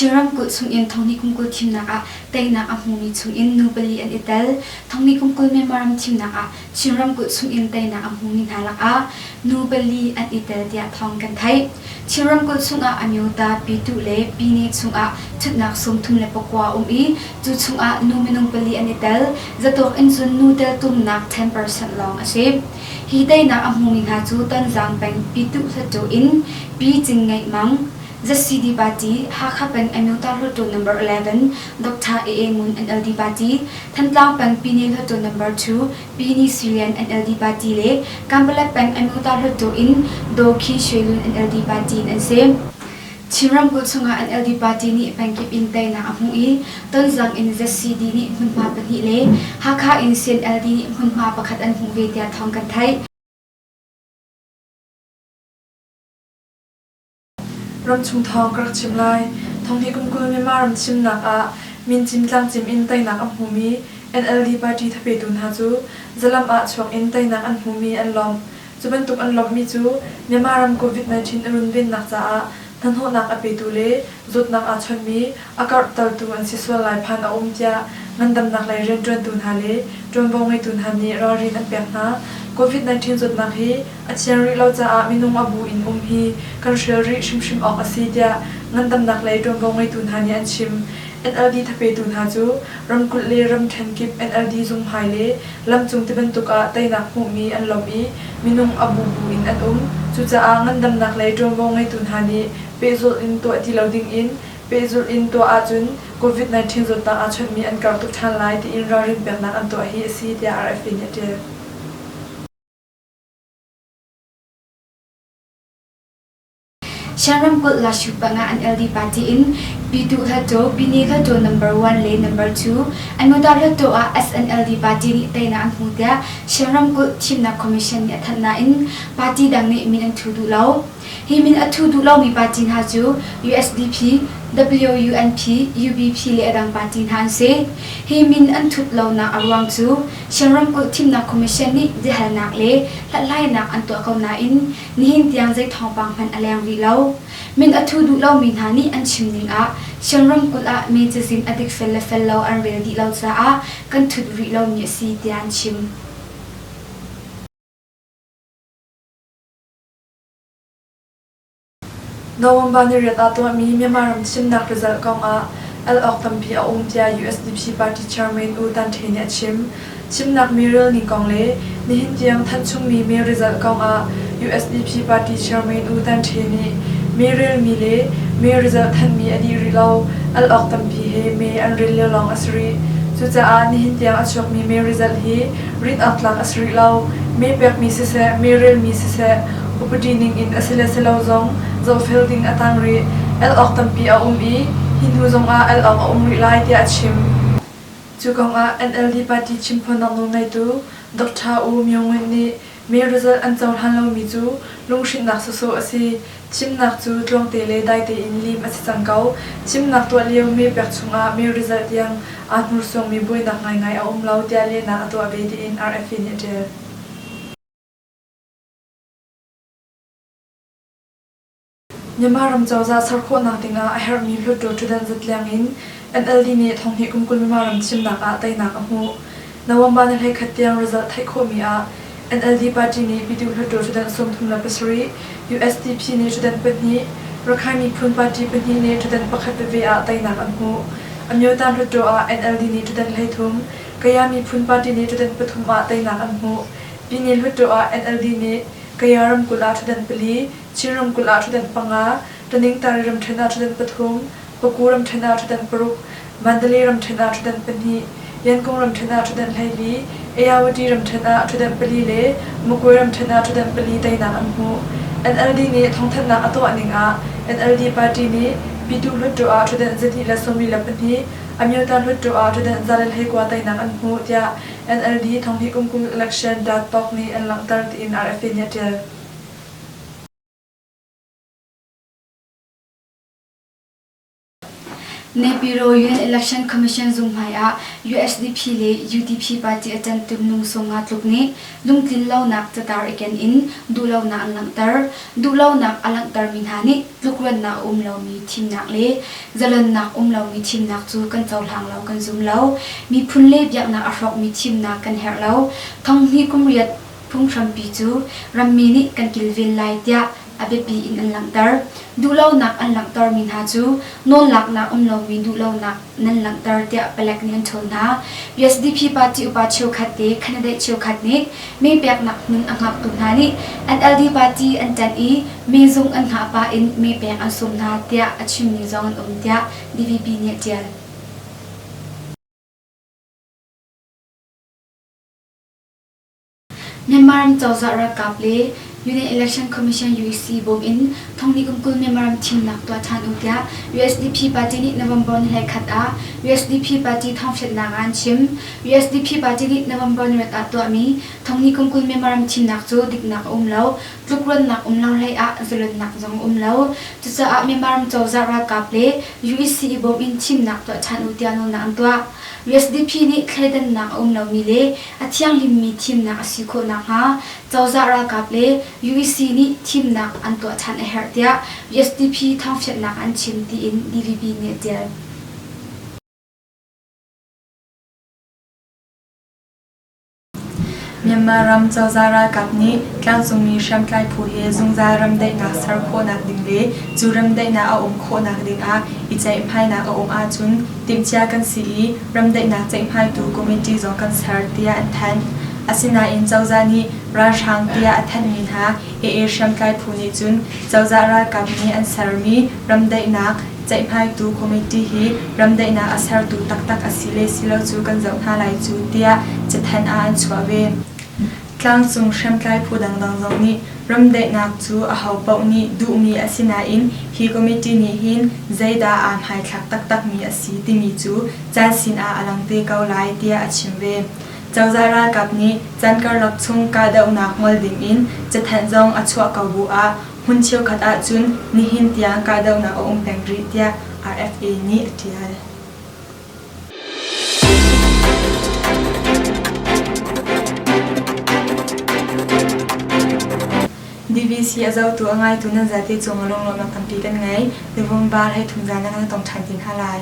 Chin ramkulh chungin thonghnih kum 20 thimnak ah teinak a hmumi chungin nu pali an i tel. Thonghnih kum 20 Myanmar ram thimnak ah Chin ramkulh chungin teinak a hmumi hna lakah nu pali an i tel tiah thawng kan theih. Chin ramkulh chungah Amyota, Pyituh le Pyine chungah ṭhutnak 39 a um i cu chungah nu minung pali an i tel. Zatawk in cun nu teltumnak 10% lawng a si. Hi teinak a hmumi hna cu Tonzang peng Pyituh Hluttaw in Pi Cing Ngeih Mang, ZCD Party, Hakha peng Amyota Hluttaw Number 11, Dr. A. A. Ngun NLD Party, Thantlang peng Pyine Hluttaw Number 2, Pi Ni Sui Lian NLD Party le Kanpalet peng Amyota Hluttaw in Daw Khin Shwe Lun NLD Party in an si. Chin ramkulh chungah NLD Party nih pengkip in teinak a hmuh i Tonzang in ZCD nih hmunhma pahnih le Hakha in CNLD nih hmunhma pakhat an hmuh ve tiah thawng kan theih. Ramchung thawng ka rak chim lai. Thonghnih kum 20 Myanmar ram chimnak ah mincim tlangcim in teinak a hmumi NLD party thapetu hna cu zalam ah chuak in teinak an hmumi an lawmh. Cu bantuk an lawmhmi cu Myanmar ram COVID-19 a runvennak caah hnahnawhnak a petu le zawtnak aa chawnhmi a karhtertu an si sual lai phan a um tiah ngandamnak lei rianṭuantu hna le ṭuanvo ngeitu hna nih ralrin an pek hna. COVID-19 zawtnak hi a thian rih lo caah minung a bu in um hi kan hrial rih hrimhrim awk a si tiah ngandamnak lei ṭuanvo ngeitu hna nih an chim. NLD thapetu hna cu ramkulh le ramṭhen kip NLD zunghmai le lamcung tibantuk ah teinak hmuhmi an lawmh i minung a bubu in an um. Cucaah ngandamnak lei ṭuanvo ngeitu hna nih pehzulh in tuah ti lo dingin pehzulh in tuah ahcun COVID-19 zawtnak aa chawnhmi an karh tuk ṭhan lai tiin ralrin peknak an tuah hi a si tiah RFA nih a ṭial. Shan ramkulh Lashu panga NLD party in Pyituh Hluttaw, Pyine Hluttaw number 1 le number 2, Amyota Hluttaw ah SNLD party nih teinak an hmu tiah Shan ramkulh thimnak commission nih a thanh nain party dang nih min an thu duh lo. Hi min a thu duh lomi party hna cu USDP, WUNP, UBP le a dang party hna an si. Hi min an thut lonak a ruang cu Shan ramkulh thimnak commission nih biahalnak le hlathlainak an tuah ko nain Nihin tiang zei thawngpang hmanh a leng rih lo. Min a thu duh lomi hna nih an chim ning ah Shan ramkulh ah mee cazin a dikfel le fel lo an rel dih lo caah kan thut rih lomi a si tiah an chim. November niriat ah tuahmi Myanmar ram thimnak result kong ah al awk tampi a um tiah USDP party chairman U Tan Htwe nih a chim. Thimnak mee relning kong le nihin tiang thanh chungmi mee result kong ah USDP party chairman U Tan Htwe nih mee relmi le mee result thanhmi a dih rih lo, al awk tampi he mee an rel lio lawng a si rih. Cucaah nihin tiang a chuakmi mee result hi rinh awk tlak a si rih lo. Mee pekmi siseh, mee relmi siseh, upadi ning in a si le si lo zong zohfel ding a tang rih. Al awk tampi a um i hi hnu zong ah al awk a um rih lai tiah a chim. Cu kong ah NLD party chimphuannak nawlngeitu Dr. U Myo Nguyen nih mee result an cohlan lomi cu lunghrinhnak sawsawh a si. Thimnak cu tluangte le dai tein lim a si cang ko. Thimnak tuah lio mee pek chung ah mee result tiang aa hnursuangmi buainak ngaingai a um lo tiah lehnak a tuah ve tiin RFA nih a ṭial. Myanmar ram cozah ser khawhnak dingah a herhmi Hluttaw ṭhutdan zatleng in NLD nih thonghnih kum 20 Myanmar ram thimnak ah teinak a hmuh. November ni 11 tiang result theih khawhmi ah NLD party nih Pyituh Hluttaw ṭhutdan 37, USDP nih ṭhutdan pahnih, Rakhine Miphun party pahnih nih ṭhutdan pakhat veve ah teinak an hmuh. Amyota Hluttaw ah NLD nih ṭhutdan 13, Kaya Miphun party nih ṭhutdan pathum ah teinak an hmuh. Pyine Hluttaw ah NLD nih Kaya ramkulh ah ṭhutdan pali, Chin ramkulh ah ṭhutdan panga, Taningtari ramṭhen ah ṭhutdan pathum, Paku ramṭhen ah ṭhutdan paruk, Mandalay ramṭhen ah ṭhutdan pahnih, Yankung ramṭhen ah ṭhutdan 14, Ayawati ramṭhen ah ṭhutdan pali le Magway ramṭhen ah ṭhutdan pali teinak an hmuh. NLD nih thawngthanhnak a tuah ning ah NLD party nih Pyituh Hluttaw ah ṭhutdan 242, Amyota Hluttaw ah ṭhutdan 119 teinak an hmuh tiah NLD thonghnih kum 20 election dat talk nih an langhter tiin RFA nih a ṭial. Naypyidaw UN Election Commission zung hmai ah usdp le UDP party a ṭantu minung 50 tluk nih lungtlin lonak catar i ken in duhlonak an langhter. Duhlonak a langhtermi hna nih tlukruannak a um lomi thimnak le zalonnak um lomi thimnak cu kan cohlang lo, kan zum lo. Miphun le biaknak a hrawkmi thimnak kan herh lo. Thonghnih kum riat phunghrampi cu rammi nih kan kilven lai tiah a biapi in an langhter. Duhlonak an langhtermi hna cu nawllaknak um lomi duhlonak nan langhter tiah palek nih an ṭhawl hna. USDP party upa cheukhat te candidate cheukhat nih mee peknak hmun a hngaktu hna nih NLD party an ṭanh i mee zung an hngah pah in mee pek an sawm hna tiah a chimmi zong an um tiah DVB nih a ṭial. Myanmar ram cozah ralkap le Union Election Commission UEC bawm in thonghnih kum 20 Myanmar ram thimnak tuah ṭhan u tiah usdp party nih November ni 21 ah usdp party thawngfianhnak ah an chim. Usdp party nih November ni riat ah tuahmi thonghnih kum 20 Myanmar ram thimnak cu diknak a um lo, tlukruannak um lo hlei ah zalonnak zong a um lo. Cucaah Myanmar ram cozah ralkap le UEC i bawm in thimnak tuah ṭhan u tiah nawlnak an tuah. Usdp nih thleidannak a um lomi le a thianghlimmi thimnak a si khawh nakhnga cozah ralkap le UEC nih thimnak an tuah ṭhan a herh tiah usdp thawngfianhnak an chim tiin DVB nih a ṭial. Myanmar ram cozah ralkap nih tlangcungmi hriamtlai phu he zungzal remdaihnak ser khawhnak ding le cu remdaihnak a um khawhnak dingah i ceihmainak a um ahcun timhcia kan si i remdaihnak ceihmaitu committee zong kan ser tiah an thanh. Asinain cozah nih ralhrang tiah a thanhmi hna AA hriamtlai phu nih cun cozah ralkap nih an sermi remdaihnak ceihmaitu committee hi remdaihnak a sertu taktak a si le si lo cu kan zoh hna lai cu tiah cathanh ah an chuah ve. Tlangcung hriamtlai phu dangdang zong nih remdaihnak cu ahopaoh nih duhmi a si nain hi committee nih hin zeidah aa hmaithlak taktakmi a si timi cu caan sinah a lang te ko lai tiah a chim ve. Cozah ralkap nih caan karlak chung kahdohnak ngol dingin cathanh zong a chuah ko bu ah hmun cheukhat ahcun nihin tiang kahdohnak a um peng rih tiah RFA nih a ṭial. DVC a zohtu a ngaitu nan zate cung ah lunglawmhnak tampi kan ngei. November 13 zan ah kan i tong ṭhan ti hna lai.